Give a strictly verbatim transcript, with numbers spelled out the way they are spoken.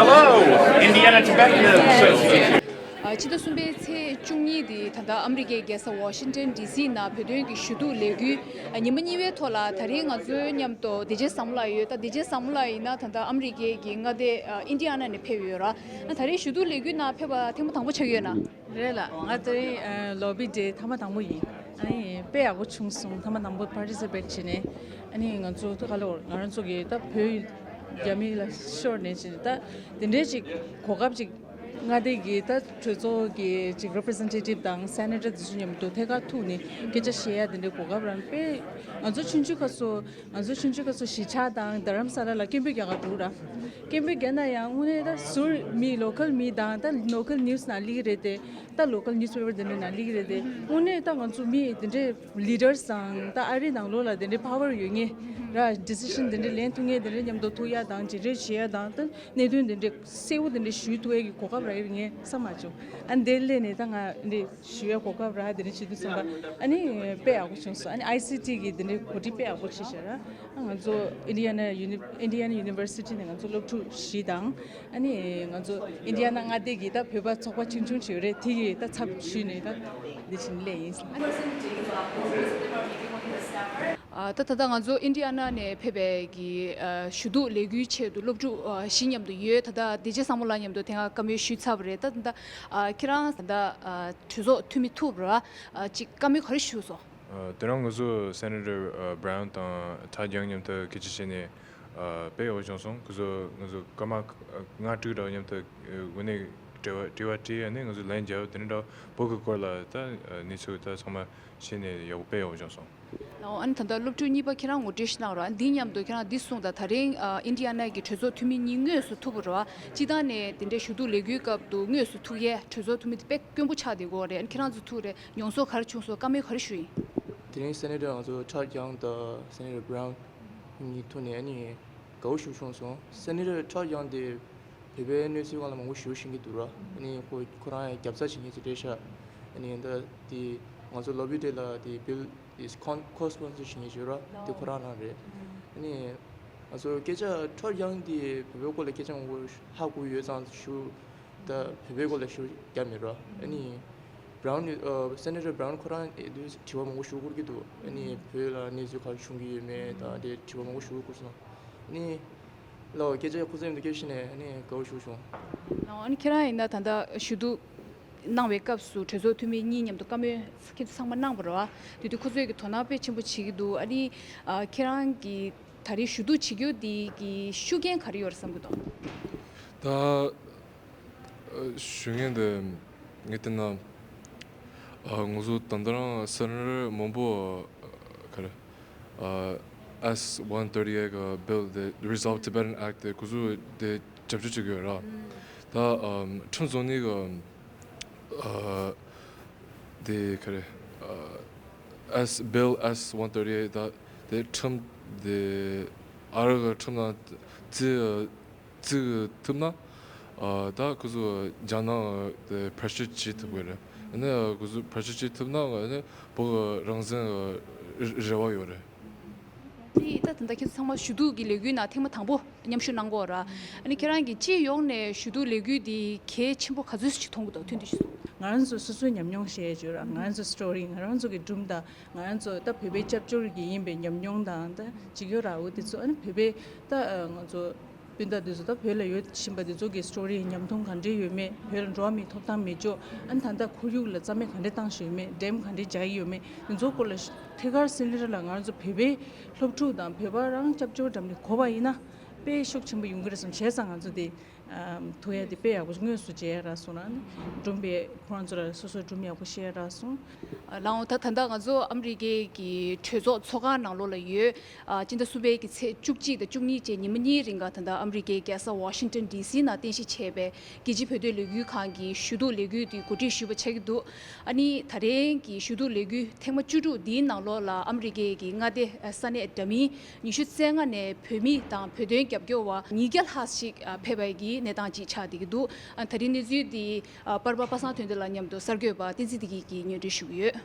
Hello, Indiana Tibetan Association. ཨ། ཕྱི་ཟླ་གསུམ་པའི་ཚེས་བཅུ་གཉིས་དེ་ད་ལྟ་ཨ་མི་རི་ཀའི་རྒྱལ་ས་ཝ་ཤིང་ཊོན་ཌི་སི་ནང་བོད་དོན་གྱི་ཞུ་གཏུག་ལས་འགུལ་ཉི་མ་གཉིས་པའི་ཐོག་ལ། ད་རིང་ང་ཚོའི་མཉམ་དུ་བདེ་ཆེན་བཟང་མོ་ལགས་ཡོད། ད་བདེ་ཆེན་བཟང་མོ་ལགས་ཡིན་ན་ད་ལྟ་ཨ་མི་རི་ཀའི་གི་མངའ་སྡེ་ཨིན་ཌི་ཡ་ན་ནས་ཕེབས་ཡོད་ར། ད་རིང་ཞུ་གཏུག་ལས་འགུལ་ནང་ཕེབས་པ་ཐེངས་མ་དང་པོ་ཆགས་ཡོད་ན། རེད་ལ། ང་དེ་རིང་ལོ་བི་ཌེ་ཐེངས་མ་དང་པོ་ཡིན། ཨ་ནི་དཔེ་ཡག་པོ་བྱུང་སོང་། ཐེངས་མ་དང་པོ་པར་ཊི་སི་པེཊ་བྱས་ནས། ཨ་ནི་ང་ཚོ་ད་ག་ལོར་ང་རང་ཚོ་གི་ད་བོད་རྒྱ་མི་ལ་ཤོར་ནས་བྱས་ནས་ད་དེ་འདྲའི་ཅིག་གོ་སྐབས་ཅིག་མངའ་སྡེ་གི་ད་གྲོས་ཚོགས་ཀྱི་ཅིག་རེ་པི་རི་ཟེན་ཊེ་ཊིབ་དང་སེ་ནེ་ཊར་དེ་ཚོ་མཉམ་དུ་ཐད་ཀར་ཐུག་ནས་སྐད་ཆ་བཤད་ཡ་དེ་འདྲའི་གོ་སྐབས་རང་དཔེ། ང་ཚོ་ཆུང་ཆུང་སྐབས་སུ། ང་ཚོ་ཆུང་ཆུང་སྐབས་སུ་གཞིས་ཆགས་དང་རྡ་རམ་ས་ལ་ལ་སྐད་འབོད་རྒྱག་ག་འགྲོ་ར། སྐད་འབོད་རྒྱག་ན་ཡང་དངོས་གནས་ད་ཟུར་མི་ལོ་ཀལ་མི་དང་ད་ལོ་ཀལ་ནིའུ་སི་ནང་སླེབས་ཀྱི་རེད་དེ། ད་ལོ་ཀལ་ནིའུ་སི་པེ་པར་དེ་འདྲའི་ནང་སླེབས་ཀྱི་རེད་དེ། དངོས་གནས་ད་ང་ཚོ་མི་དེ་འདྲའི་ལི་ཌར་སི་དང་ད་ཨ་རི་ནང་ལོགས་ལ་དེ་འདྲའི་པ་ཝར་ཡོད་མཁན་ར། ཌི་སི་ཤན་དེ་འདྲའི་ལེན་ཐུབ་མཁན་དེ་འདྲའི་མཉམ་དུ་ཐུག་ཡ་དང་མཇལ་འཕྲད་བྱེད་ཡ་དང་ད་གནད་དོན་དེ་འདྲའི་གསལ་བོ་དེ་འདྲའི་ཞུ་ཐུབ་ཡ་གི་གོ་སྐབས་རག་ཡོད་ངས་བསམ་མ་བྱུང་། ཨ་འདིར་སླེབས་ནས་ད་ང་འདི་ཞུ་ཡ་གོ་སྐབས་རག་དེ་འདྲ་བྱེད་དུས་ཙམ་པ་ཨ་ནི་དཔེ་ཡག་པོ་བྱུང་སོང་། ཨ་ནི་ཨའི་སི་ཊི་གི་དེ་འདྲའི་གོ་སྒྲིག་དཔེ་ཡག་པོ་བྱས་ཤག་ར། ཨ་ང་ཚོ་ཨིན་ཌི་ཡ་ན་ཡུ་ནི་ཨིན་ཌི་ཡ་ན་ཡུ་ནི་ཝར་སི་ཊི་ནས་ང་ཚོ་སློབ་ཕྲུག་བཞི་དང་། ཨ་ནི་ང་ཚོ་ཨིན་ཌི་ཡ་ན་མངའ་སྡེ་གི་ད་བོད་པ་ཚོགས་པ་ཆུང་ཆུང་ཞིག་ཡོད་རེད། དེ་གི་ད་ཚབ་ཞུས་ནས་ད་འདི་བྱིན་ལས་ཡིན། ཨ་ད་ད་ལྟ་ང་ཚོ་ཨིན་ཌི་ཡ་ན་ནས་ཕེབས་པའི་གི་ཨ་ཞུ་གཏུག་ལས་འགུལ་ཆེད་དུ་སློབ་ཕྲུག་ཨ་བཞི་མཉམ་དུ་ཡོད། ད་ལྟ་བདེ་ཆེན་བཟང་མོ་ལགས་མཉམ་དུ་དེ་སྔ་བཀའ་མོལ་ཞུས་ཚར་བ་རེད། ད་ད་ལྟ་ཨ་ཁྱེད་རང་ད་ལྟ་ཨ་གྲོས་ཚོགས་འཐུས་མི་ཐུག་པ་རེད། ཨ་ཅིག་བཀའ་མོལ་ག་རེ་ཞུས་སོང་། ཨ་དེ་རིང་ང་ཚོ་སེ་ནེ་ཊར་ཨ་བྷ་རའུན་དང་ཐོཌ་ཡང་མཉམ་དུ་སྐད་ཆ་བཤད་ནས་ཨ་དཔེ་ཡག་པོ་བྱུང་སོང་། ཁོ་ཚོ་ང་ཚོ་སྐར་མ་ལྔ་དྲུག་རེ་མཉམ་དུ་ཨ་དངོས་གནས་དྲི་བ་དྲི་བ་དྲིས། ཨ་ནི་ང་ཚོ་ལན་རྒྱབ། དེ་ནས་ད་བོད་ཀྱི་སྐོར་ལ་ད་ཨ་གནས་ཚུལ་ད་ཚང་མ་བཤད་ནས་ཡག་པོ་དཔེ་ཡག་པོ་བྱུང་སོང་། ཨོ། ཨ་ནི་ད་ལྟ་སློབ་ཕྲུག་གཉིས་པ་ཁྱེད་རང་ངོ་སྤྲོད་ཞིག་གནང་རོགས། ཨ་ནི་འདི་མཉམ་དུ་ཁྱེད་རང་འདི་གསུངས་དང་། ད་རིང་ཨ་ཨིན་ཌི་ཡ་ན་གི་གྲོས་ཚོགས་འཐུས་མི་གཉིས་དངོས་སུ་ཐུག་པ་རེད་བ། སྤྱིར་བཏང་ནས་དེ་འདྲའི་ཞུ་གཏུག་ལས་འགུལ་སྐབས་དུ་དངོས་སུ་ཐུག་ཡས་གྲོས་ཚོགས་འཐུས་མི་དེ་དཔེ་དཀོན་པོ་ཆགས་བསྡད་ཀྱི་ཡོད་རེད། ཨ་ནི་ཁྱེད་རང་ཚོ་ཐུག་རེད། མྱོང་ཚོར་ག་རེ་བྱུང་སོང་། བཀའ་མོལ་ག་རེ་ཞུ་ཡིན། དེ་རིང་སེ་ནེ་ཊར་ང་ཚོ་ཐོཌ་ཡང་དང་སེ་ནེ་ཊར་བྷ་རའུན་གཉིས་ཐུག་ནས་ཨ་ནི་དགའ་བོ་ཞིག་བྱུང་སོང་། སེ་ནེ་ཊར་ཐོཌ་ཡང་དེ་བོད་པའི་གནས་ཚུལ་སྒང་ལ་མང་པོ་ཞེ་པོ་ཤེས་ཀྱི་འདུག་ར། ཨ་ནི་ཁོ་ཁོ་རང་ཡང་རྒྱབ་རྩ་བྱེད་མཁན་ཅིག་རེད་ཤག། ཨ་ནི་ད་དེ་ང་ཚོ་ལོ་བི་ཌེ་ལ་དེ་བིལ་དེ་ཁོ་ཁོ་སི་པོན་སར་བྱེད་མཁན་ཅིག་ཡོད་ར། དེ་ཁོ་རང་རང་རེད། ཨ་ནི་ང་ཚོ་སྐད་ཆ་ཐོཌ་ཡང་དེ་བོད་པའི་སྐོར་ལ་སྐད་ཆ་མང་པོ་ཧ་གོ་ཡོད་ཙང་ཞུ། ད་བོད་པའི་སྐོར་ལ་ཞུ་རྒྱབ་མེད་ར། ཨ་ནི་བྷ་རའུན་ཨ་སེ་ནེ་ཊར་བྷ་རའུན་ཁོ་རང་ཨེ་དུས་དྲི་བ་མང་པོ་ཞུ་དགོས་ཀྱི་འདུག། ཨ་ནི་བོད་ལ་གནས་ཚུལ་ག་རེ་བྱུང་གི་ཡོད་མེད་དང་དེ་དྲི་བ་མང་པོ་ཞུ་དགོས་སོང་། ཨ་ནི་ལའོ་སྐད་ཆ་ཁོ་ཚོ་མཉམ་དུ་སྐད་ཆ་བཤད་ནས་ཨ་ནི་དགའ་བོ་ཞེ་པོ་བྱུང་། ཨ་ནི་ཁྱེད་རང་ཡིན་ན་ད་ལྟ་ཞུ་གཏུག་གནང་བའི་སྐབས་སུ་གྲོས་ཚོགས་འཐུས་མི་གཉིས་མཉམ་དུ་བཀའ་མོལ་ཁྱེད་ཚོ་ཚང་མ་གནང་བ་རེད་བ། དེ་དུས་ཁོ་ཚོས་ཀྱི་དོ་སྣང་དཔེ་ཆེན་པོ་བྱེད་ཀྱི་འདུག། ཨ་ནི་ཨ་ཁྱེད་རང་གི་ད་རེས་ཞུ་གཏུག་བྱེད་རྒྱུ་འདི་གི་ཤུགས་རྐྱེན་ག་རེ་ཡོད་རེད་བསམ་གྱི་འདུག། ད་ཨ་ཞུ་མཁན་དེ་ངས་བལྟས་ན་ཨ་ང་ཚོ་ད་ལྟ་རང་སེ་ནེ་ཊར་མང་པོ་ཨ་ག་རེ་ཨ་S one thirty-eight གི་བིལ་དེ་Resolve Tibetan Act དེ་ཁོ་ཚོ་དེ་རྒྱབ་སྐྱོར་བྱེད་ཀྱི་ཡོད་ར། ད་ཨ་ཁྲིམས་བཟོ་ནི་གི་ཨ་དེ་ག་རེ་ཨ་S bill S one thirty-eight ད་དེ་ཁྲིམས་དེ་ཨ་རི་གི་ཁྲིམས་ནང་བརྩི་བརྩི་ཐུབ་ན། ཨ་ད་ཁོ་ཚོ་རྒྱ་ནག་དེ་པྲེ་ཤར་བྱེད་ཐུབ་ཀྱི་རེད། ཨ་ནི་ཁོ་ཚོ་པྲེ་ཤར་བྱེད་ཐུབ་ན་ཨ་ནི་བོད་ཀྱི་རང་བཙན་གྱི་རེ་བ་ཡོད་རེད། དེ་ད་ད་ལྟ་ཁྱེད་ཚོ་ཚང་མ་ཞུ་གཏུག་གི་ལས་འགུལ་ནང་ཐེངས་མ་དང་པོ་མཉམ་ཞུགས་གནང་གི་ཡོད་ར། ཨ་ནི་ཁྱེད་རང་གིས་སྤྱི་ཡོངས་ནས་ཞུ་གཏུག་ལས་འགུལ་འདི་གལ་ཆེན་པོ་ག་ཚོད་ཅིག་མཐོང་གི་འདུག། ཐུན་ཏེ་ཞུ་སོང་། ང་རང་ཚོ་སོ་སོའི་ཉམས་མྱོང་བཤད་ཡ་ཅིག་ཡོད་ར། ང་རང་ཚོ་སི་ཊོ་རི་ང་རང་ཚོ་གི་སྒྲུང་དང་། ང་རང་ཚོ་ད་བོད་པའི་སྐྱབས་བཅོལ་གྱི་ཡིན་པའི་ཉམས་མྱོང་དང་ད་ཅིག་ཡོད་ར། འོ་དེ་ཚོ་ཨ་ནི་བོད་པའི་ད་ང་ཚོ་སྤུན་ཟླ་དེ་ཚོ་ད་བོད་ལ་ཡོད་བཞིན་པ་དེ་ཚོ་གི་སི་ཊོ་རི་ཉམས་མཐོང་ག་འདྲས་ཡོད་མེད། བོད་ལ་འགྲོ་བ་མིའི་ཐོབ་ཐང་མེད་ཕྱོགས། ཨ་ནི་ད་ལྟ་ཁོར་ཡུག་ལ་རྩ་མེད་ག་འདྲས་བཏང་བཞག་ཡོད་མེད། ཌེམ་ག་འདྲས་རྒྱག་གི་ཡོད་མེད། དེ་ཚོ་སྐོར་ལ་ཐད་ཀར་སེ་ནེ་ཊར་ལ་ང་རང་ཚོ་བོད་པའི་སློབ་ཕྲུག་དང་བོད་པ་རང་སྐྱབས་བཅོལ་འགྲམ་ནས་གོ་བ་ཡིན་ན་དཔེ་ཤུགས་ཆེན་པོ་ཡོང་གི་རེད་བསམ། བྱས་ཙང་ང་ཚོ་དེ་ཐུག་ཡ་དེ་དཔེ་ཡག་པོ་དངོས་སུ་མཇལ་ཡ་རག་སོང་། ཨ་ནི་སྒྲུང་དཔེ་ཁོ་རང་ཚོ་ལ་སོ་སོའི་སྒྲུང་ཡག་པོ་བཤད་ཡ་རག་སོང་། ལའོ་ད་ད་ལྟ་ང་ཚོ་ཨ་མི་རི་ཀའི་གི་གྲོས་ཚོགས་ཚོགས་ཁང་ནང་ལོགས་ལ་ཡོད། ཨ་སྤྱི་ཟླ་གསུམ་པའི་གི་ཚེས་བཅུ་གཅིག་དང་བཅུ་གཉིས་བཅས་ཉི་མ་གཉིས་རིང་ག་ད་ལྟ་ཨ་མི་རི་ཀའི་རྒྱལ་ས་ཝ་ཤིང་ཊོན་ཌི་སི་ནང་རྟེན་གཞི་བྱས་པའི་རྒྱལ་སྤྱིའི་བོད་དོན་ལས་འགུལ་ཁང་གི་ཞུ་གཏུག་ལས་འགུལ་དེ་གོ་སྒྲིག་ཞུས་པ་ཆགས་ཀྱི་འདུག། ཨ་ནི་ད་རེས་ཀྱི་ཞུ་གཏུག་ལས་འགུལ་ཐེངས་མ་བཅུ་དྲུག་འདིའི་ནང་ལོགས་ལ་ཨ་མི་རི་ཀའི་གི་མངའ་སྡེ་ས་གནས་འདྲ་མིན་ཉི་ཤུ་རྩ་ལྔ་ནས་བོད་མི་དང་བོད་དོན་རྒྱབ་སྐྱོར་བ་ཉིས་བརྒྱ་ལྷག་ཞིག་ཕེབས་པའི་གི་གནས་སྟངས་ཅིག་ཆགས་བསྡད་ཀྱི་འདུག། ཨ་ད་རེས་གནས་ཚུལ་འདི་ཨ་པར་པ་པ་སངས་དོན་ལྡན་ལགས་མཉམ་དུ་གསར་འགོད་པ་བསྟན་འཛིན་བདེ་སྐྱིད་ཀྱིས་སྙན་སྒྲོན་ཞུ་གི་ཡོད།